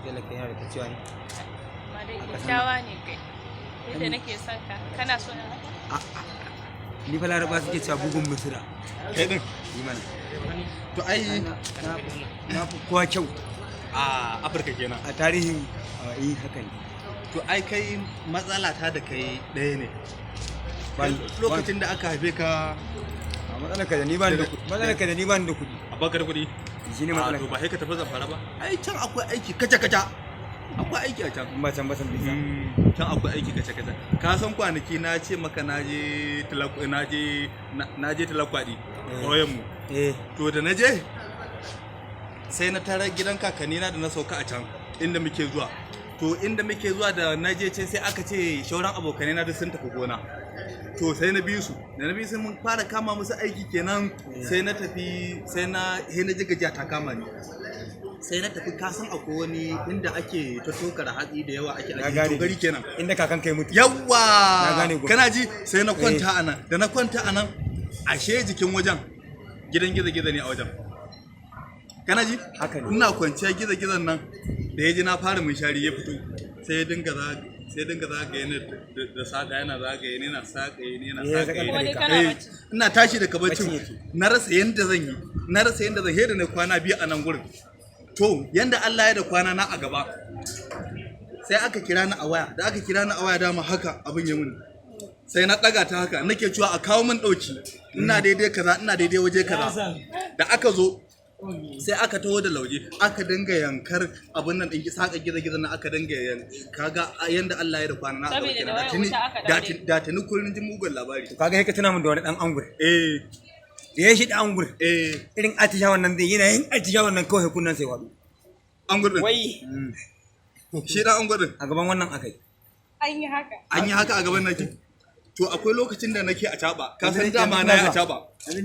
Talaka yana da ta cewa ne. Amma dai kyakkyawa ne kai. Yadda nake son ka, kana so na haka? A ni fa Laraba suke cewa bugun Misira. Kai din? Yi mana. To ai Na fi kowa kyau. A Afirka kenan. A tarihin a yi haka ne. To ai kai, matsala ta da kai ɗaya ne. Lokacin da aka haife ka A matsalar ka da ni ba ni da kuɗi, matsalar ka da ni ba ni da kuɗi. A baka da kuɗi? Shi ne A matsalar. to ba sai ka tafi Zamfara ba? Ai can akwai aiki kaca kaca, akwai aiki a can. In ba can ba san bisa. Can akwai aiki kaca kaca. Ka san kwanaki na ce maka na je Talakwadi, ƙauyen mu. To da na je, sai na tarar gidan kakanni na da na sauka a can inda muke zuwa. To inda muke zuwa, da na je can sai aka ce shauran abokanai na duk sun tafi gona. To sai na bi su, da na bi su mun fara kama musu aiki kenan. Sai na tafi, sai na ji gajiya ta kama ni, sai na tafi. Ka san akwai wani inda ake ta tokar hatsi da yawa ake Na ajiye gane. togari kenan. Inda kakan kai mutu. Yawwa! Na gane ko. Kana ji, sai na kwanta a nan. Da na kwanta a nan, ashe jikin wajen gidan gizo-gizo ne a wajen. Kana ji? Haka ne. Ina kwanciya, gizo-gizon nan da ya ji na fara munshari ya fito, sai ya dinga zagaye ni da saka, yana zagaye ni, yana sakaye ni, yana Eh, sakaye Kuma ni. dai kana Eh, bacci. ina tashi daga baccin Baccin yake. na rasa yanda zan yi, na rasa yanda zan yi da na kwana 2 a nan gurin. To yanda Allah ya da kwana na a gaba, sai aka kira ni a waya. Da aka kira ni a waya, dama haka abin ya muni, sai na ɗaga ta haka nake cewa a kawo min ɗauki, ina daidai kaza, ina daidai waje kaza. Da aka zo, sai aka taho da lauje, aka dinga yankar abin nan ɗin saka gizo gizo na aka dinga yan. Kaga yanda Allah ya da kwana na a gaba Saboda da kenan. Da wayar tuni wuta aka da daure. da tuni kullun ji mugun labari. To kaga sai ka tuna min da wani dan angur. Da ya shi da angur. Irin atishawan nan zai yana yin atishawan nan kawai kunnan sai wadu. An gudun. Wai. Shi dan an gudun. A gaban wannan akai. An yi haka. An yi haka a gaban nake. To akwai lokacin da nake a caba, ka san Yanzu dama yanzu na yi ina a caba.